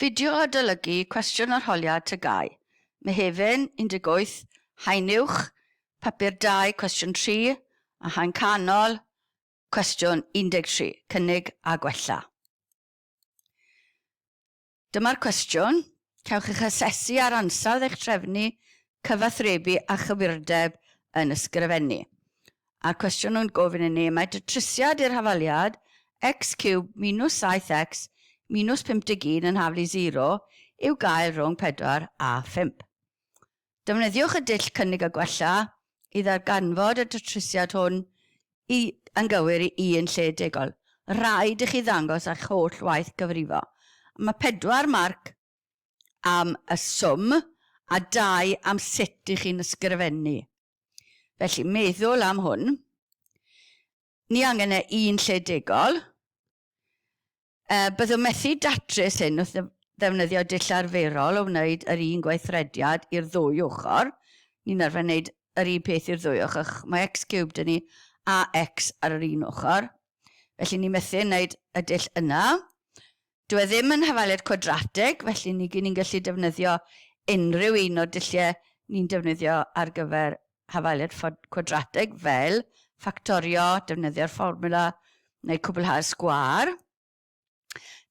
Fideo adolygu cwestiwn arholiad TGAU, Mehefin 18, Haen Uwch, Papur 2, Cwestiwn 3, a Haen Canol, Cwestiwn 13, Cynnig a Gwella. Dyma'r cwestiwn. Cewch eich asesu ar ansawdd eich trefnu, cyfathrebu a chywirdeb yn ysgrifennu. A'r cwestiwn nhw'n gofyn i ni, mae datrysiad i'r hafaliad x ciwb minus 7x minus 51 yn haflu 0 i'w gael rhwng 4 a 5. Defnyddiwch y dull cynnig a gwella i ddarganfod y datrysiad hwn i, yn gywir i un lle degol. Rhaid i chi ddangos eich holl waith cyfrifo. Mae pedwar marc am y swm a dau am sut i chi'n ysgrifennu. Felly, meddwl am hwn. Ni angen e un lle degol. Byddwn methu datrys hyn wrth ddefnyddio dull arferol o wneud yr un gweithrediad i'r ddwy ochr. Ni'n arfer wneud yr un peth i'r ddwy ochr. Mae x cubed dyn ni a x ar yr un ochr. Felly ni methu wneud y dull yna. Dyw e ddim yn hafaliad cwadratig, felly ni ni'n gallu defnyddio unrhyw un o'r dulliau ni'n defnyddio ar gyfer hafaliad cwadratig fel ffactorio, defnyddio'r fformwla neu cwblhau'r sgwâr.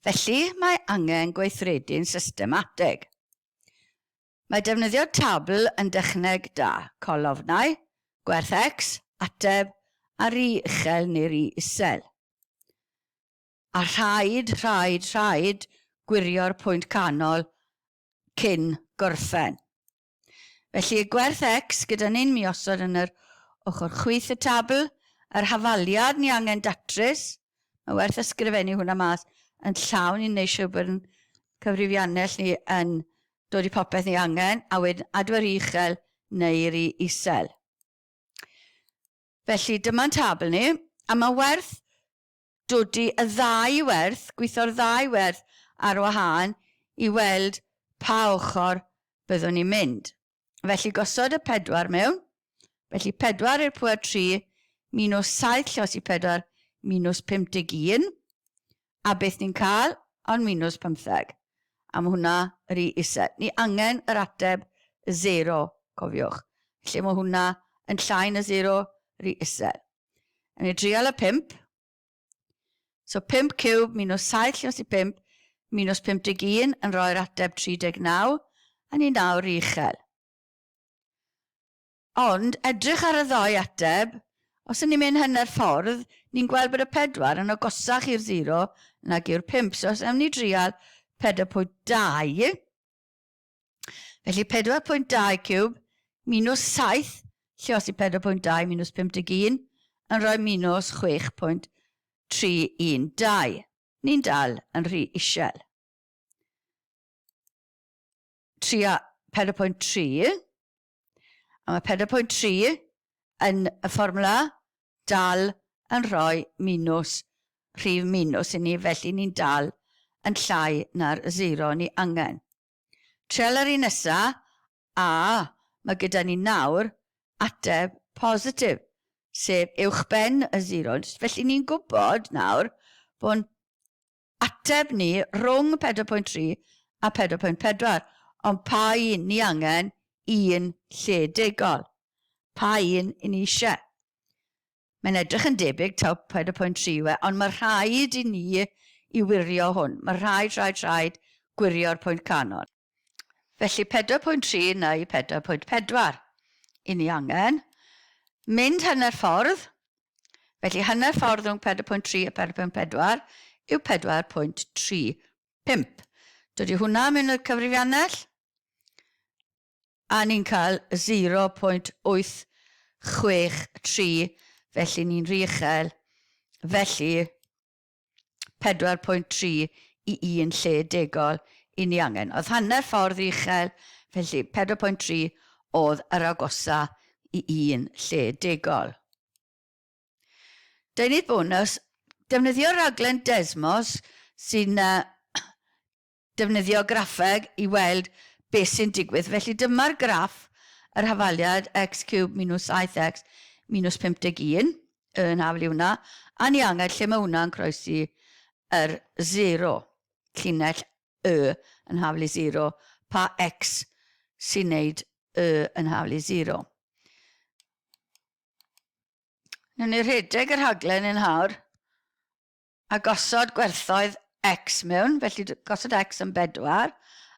Felly mae angen gweithredu'n systematig. Mae defnyddio tabl yn dechneg da, colofnau, gwerth X, ateb, a ri uchel neu ri isel. A rhaid, rhaid, rhaid gwirio'r pwynt canol cyn gorffen. Felly y gwerth X gyda ni'n mi osod yn yr ochr chwith y tabl, yr hafaliad ni angen datrys, mae werth ysgrifennu hwnna mas yn llawn i wneud siŵr bod yn cyfrifiannell ni yn dod i popeth ni angen, a wedyn adfer uchel neu'r i isel. Felly dyma'n tabl ni, a mae werth dodi y ddau werth, gweithio'r ddau werth ar wahân i weld pa ochr byddwn ni'n mynd. Felly gosod y 4 mewn, felly 4 i'r pwer 3 minus 7 llosi 4 minus 51, a beth ni'n cael? Ond minus 15. A mae hwnna yr i isel. Ni angen yr ateb 0, cofiwch. Felly mae hwnna yn llai na 0, yr i isel. Yn ei drial y 5. So 5 ciwb minus 7 llios i 5 minus 51 yn rhoi'r ateb 39, a ni nawr i uchel. Ond edrych ar y ddau ateb, os ydyn ni'n mynd hanner ffordd, ni'n gweld bod y 4 yn agosach i'r 0 nag yw'r 5. So os ewn ni drial 4.2, Felly 4.2 ciwb minus 7, lluosi 4.2 minus 51, yn rhoi minus 6.312. Ni'n dal yn rhy isel. Tria 4.3, a mae 4.3 yn y fformwla dal yn rhoi minus, rhif minus i ni, felly ni'n dal yn llai na'r 0 ni angen. Trial yr un nesa, a mae gyda ni nawr ateb positif, sef uwchben y 0. Felly ni'n gwybod nawr bod ateb ni rhwng 4.3 a 4.4, ond pa un ni angen un lle degol? Pa un i ni eisiau? Mae'n edrych yn debyg taw 4.3 yw e, ond mae rhaid i ni i wirio hwn. Mae rhaid, rhaid, rhaid gwirio'r pwynt canol. Felly 4.3 neu 4.4 i ni angen. Mynd hanner ffordd, felly hanner ffordd rhwng 4.3 a 4.4 yw 4.35. Dod i hwnna mewn i'r cyfrifiannell, a ni'n cael 0.863, felly ni'n rhy uchel, felly 4.3 i un lle degol i ni angen. Oedd hanner ffordd uchel, felly 4.3 oedd yr agosa i un lle degol. Deunydd bonus, defnyddio rhaglen Desmos sy'n defnyddio graffeg i weld beth sy'n digwydd. Felly dyma'r graff, yr hafaliad x cube minus 7x minus 51, yn haflu hwnna, a ni angen lle mae hwnna'n croesi yr 0, llinell y yn haflu 0, pa x sy'n wneud y yn haflu 0. Nw'n ni rhedeg y rhaglen yn hawr a gosod gwerthoedd x mewn, felly gosod x yn 4,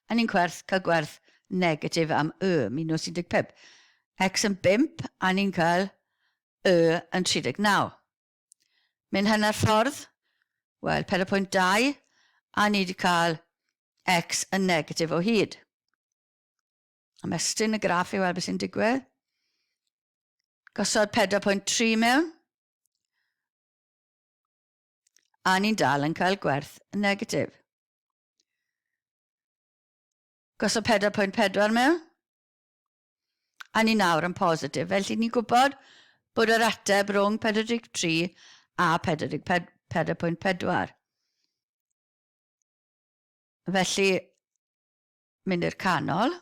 a ni'n cwerth cael gwerth negatif am y, minus 15. X yn 5, a ni'n cael y yn 39. Mynd hanner ffordd, wel, 4.2, a ni wedi cael x yn negatif o hyd. Ymestyn y graff i weld beth sy'n digwydd. Gosod 4.3 mewn. A ni'n dal yn cael gwerth negatif. Gosod 4.4 mewn. A ni nawr yn positif. Felly ni'n gwybod bod yr ateb rhwng 43 a 44.4. Felly, mynd i'r canol,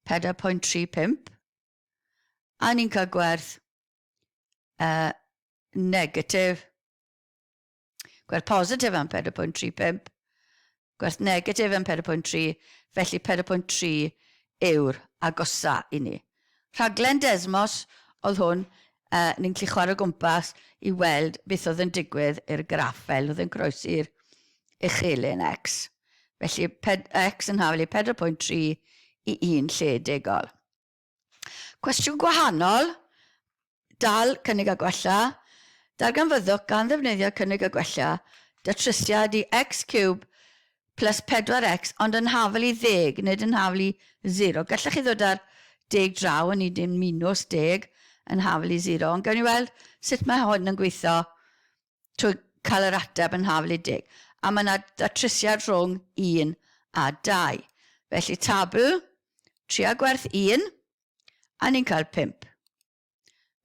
4.35, a ni'n cael gwerth uh, negatif Gwerth positif am 4.35, gwerth negatif am 4.3, felly 4.3 yw'r agosa i ni. Rhaglen Desmos oedd hwn, uh, ni'n gallu chwarae o gwmpas i weld beth oedd yn digwydd i'r graff fel oedd yn croesi'r uchelyn X. Felly X yn haflu 4.3 i 1 lle degol. Cwestiwn gwahanol, dal cynnig a gwella. Darganfyddwch gan ddefnyddio cynnig a gwella datrysiad i x cube plus 4x ond yn hafal i ddeg, nid yn hafal i 0. Gallech chi ddod ar deg draw yn un minus deg yn hafal i 0, ond gawn ni weld sut mae hwn yn gweithio trwy cael yr ateb yn hafal i deg. A mae yna datrysiad rhwng 1 a 2. Felly tabl, tria gwerth 1, a ni'n cael 5.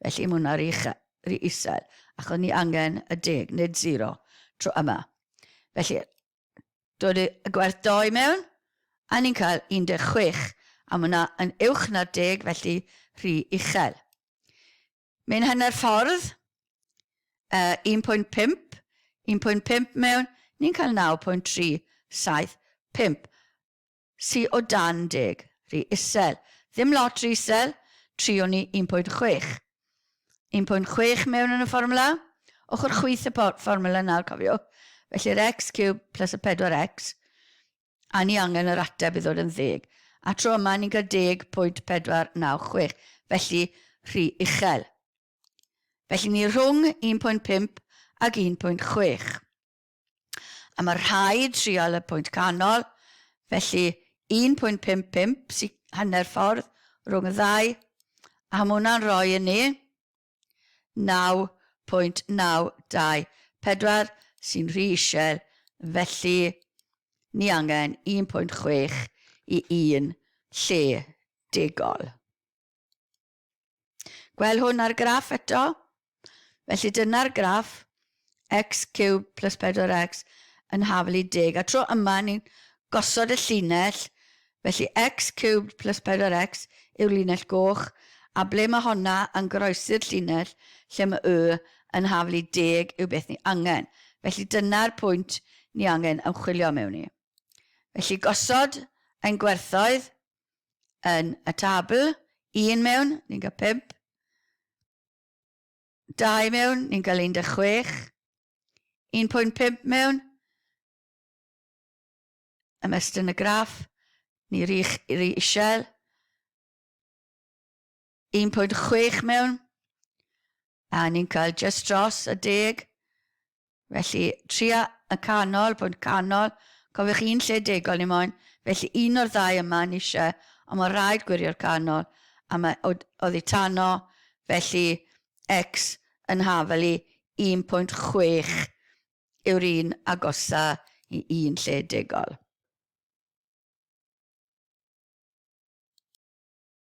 Felly mae hwnna rhy, rhy isel, achos ni angen y deg, nid 0, tro yma. Felly, dod y gwerth 2 mewn, a ni'n cael 16, a mae hwnna yn uwch na'r deg, felly rhy uchel. Mae'n hanner ffordd, uh, 1.5, 1.5 mewn, ni'n cael 9.375, sy o dan deg, rhy isel. Ddim lot rhy isel, triwn ni 1.6. 1.6 mewn yn y fformwla, ochr chwith y fformwla nawr, cofiwch. Felly'r x cube plus y 4x, a ni angen yr ateb i ddod yn ddeg. A tro yma ni'n cael 10.496, felly rhy uchel. Felly ni rhwng 1.5 ag 1.6. A mae rhaid trial y pwynt canol, felly 1.55 sy'n hanner ffordd rhwng y ddau, a mae hwnna'n rhoi i ni 9.924 sy'n rhy isel, felly ni angen 1.6 i 1 lle degol. Gwel hwn ar graff eto? Felly dyna'r graff x cube plus 4x yn haflu deg. A tro yma ni'n gosod y llinell, felly x cubed plus 4x yw'r linell goch, a ble mae honna yn groesi'r llinell lle mae y yn haflu deg yw beth ni angen. Felly dyna'r pwynt ni angen ymchwilio mewn i. Felly gosod ein gwerthoedd yn y tabl, 1 mewn, ni'n cael 5, 2 mewn, ni'n cael 16, 1.5 mewn, ymestyn y graff, ni rhy, rhy isel, 1.6 mewn, a ni'n cael just dros y deg. Felly, tria y canol, pwynt canol, cofiwch un lle degol ni moyn, felly un o'r ddau yma ni eisiau, ond mae rhaid gwirio'r canol, a mae oddi tano, felly x yn hafel i 1.6 yw'r un agosa i un lle degol.